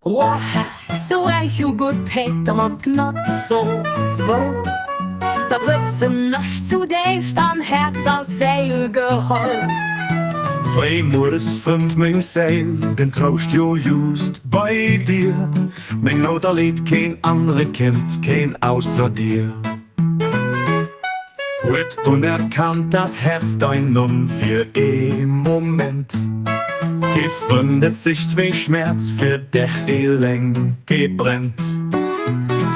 Sou eng Guttheet an d'Gnod so wou, Dat wëssen ech zudéifst an Häerz a Séil geholl. Fréimueres fënnt meng Séil den Trouscht jo just bei dir, Meng Nout a Leed keen anere kennt, keen ausser dir. Huet unerkannt dat Häerz dein Numm fir ee Moment, Kee Frënd et sicht wéi Schmerz fir dech eleng dee brennt.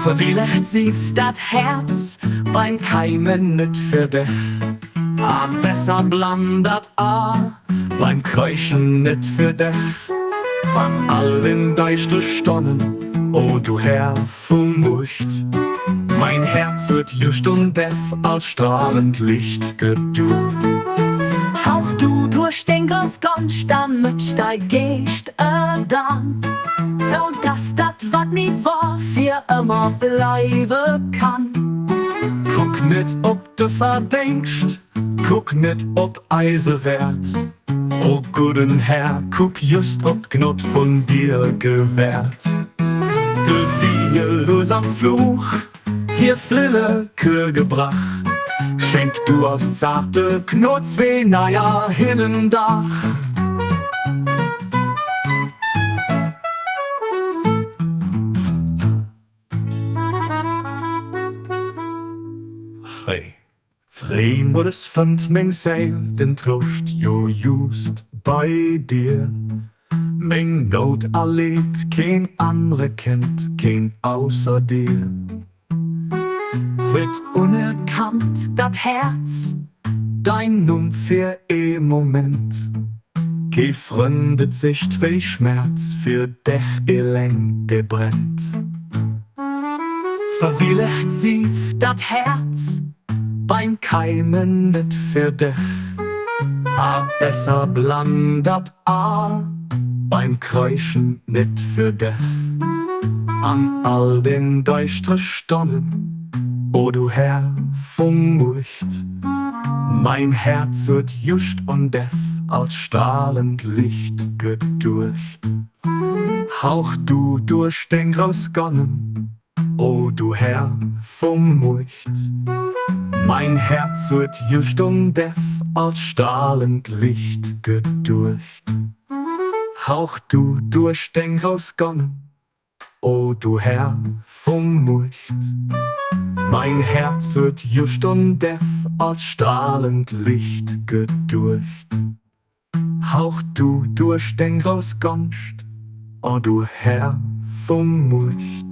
Verwielegt sief dat Häerz beim Keimen net fir dech, a besser blann dat A beim Kräischen net fir dech. An all den däischtere Stonnen, o du Här vum Mucht. Mein Herz huet just un dech als strahlend Licht geducht. Hauch du duerch deng grouss Gonscht a mëtsch dei Geescht eran, sou dass dat wat ni wor fir ëmmer bleiwe kann. Kuck net op de Verdéngscht, kuck net op eise Wäert, o gudden Här, kuck just op d'Gnod vun dir gewäert. De Wielos am Fluch, hir Flilleke gebrach, schenk du aus zarte Gnod zwee neier hinnen Dach. Hey. Fréimueres fënnt meng Séil den Trouscht jo just bei dir. Meng Nout a Leed keen anre kennt, keen ausser dir. Huet unerkannt dat Häerz dein Numm fir ee Moment. Kee Frënd et sicht wéi Schmerz fir dech eleng dee brennt. Verwielegt sief dat Häerz beim Keimen net fir dech, a besser blann dat A beim Kräischen net fir dech. An all den däischtere Stonnen, o du Här vum Muecht, mein Häerz huet just un dech als strahlend Licht geduecht. Hauch du duerch deng grouss Gonnen, o du Här vum Muecht, mein Häerz huet just un dech als strahlend Licht geduecht. Hauch du duerch deng grouss Gonnen, o du Här vum Muecht, mein Häerz huet just un dech als strahlend Licht geduecht. Hauch du duerch deng grouss Gonscht, o du Här vum Muecht,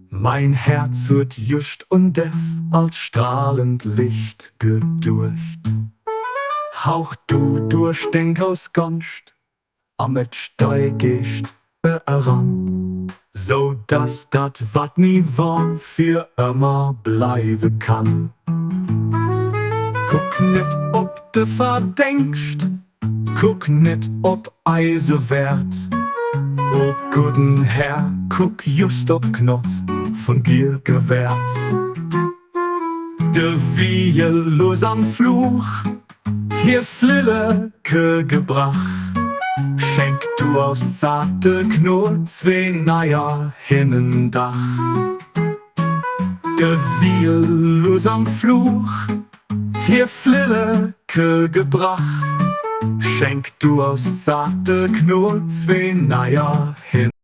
mein Häerz huet just un dech als strahlend Licht geduecht. Hauch du duerch deng grouss Gonscht a mëtsch dei Geescht eran, sou dass dat wat ni wor fir ëmmer bleiwe kann. Kuck net op de Verdéngscht, kuck net op eise Wäert, o gudden Här, kuck just op d'Gnod vun dir gewäert. De Wielos am Fluch, hir Flilleke gebrach, Schenk du aus zarte Gnod zwee neier hinnen Dach. De Wielos am Fluch, hir Flilleke gebrach, Schenk du aus zarte Gnod zwee neier hinnen.